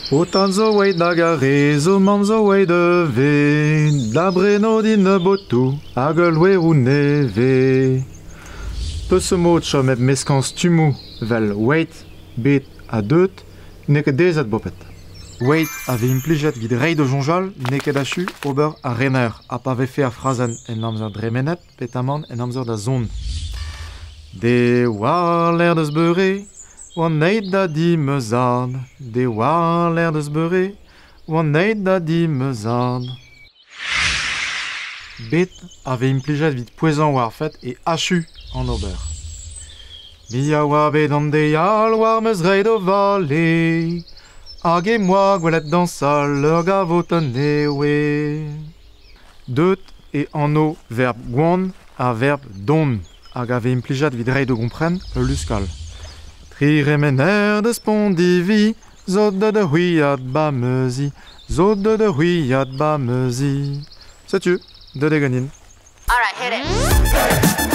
Ho tad zo oeit nag ar re zo mamm zo oeit ivez Da breno din botoù hag ul loeroù nevez. Peseurt mod chom hep meskañ stummoù 'vel oeit, bet ha deut n'eo ket aezet boped. Oeit a vez implijet evit reiñ da soñjal n'eo ket achu ober ar rener ha pa vefe ar frazenn en amzer dremenet petamant en amzer da zont. De war-lerc'h deus beure oan aet da di ma zad. De war-lerc'h deus beure oan aet da di ma zad. Bet a vez implijet evit pouezañ war ar fed e achu an ober. Me a oa bet an deiz all war ma zreid o vale hag em boa gwelet dañsal ur gavotenn nevez. Deut e anv verb gwan ha verb don hag a vez implijet evit reiñ da gompren ul luskal. Tri remener deus Pondivi zo deut da c'hwiad 'ba ma zi, zo deut da c'hwiad 'ba ma zi. Setu, deut eo ganin. All right, hit it.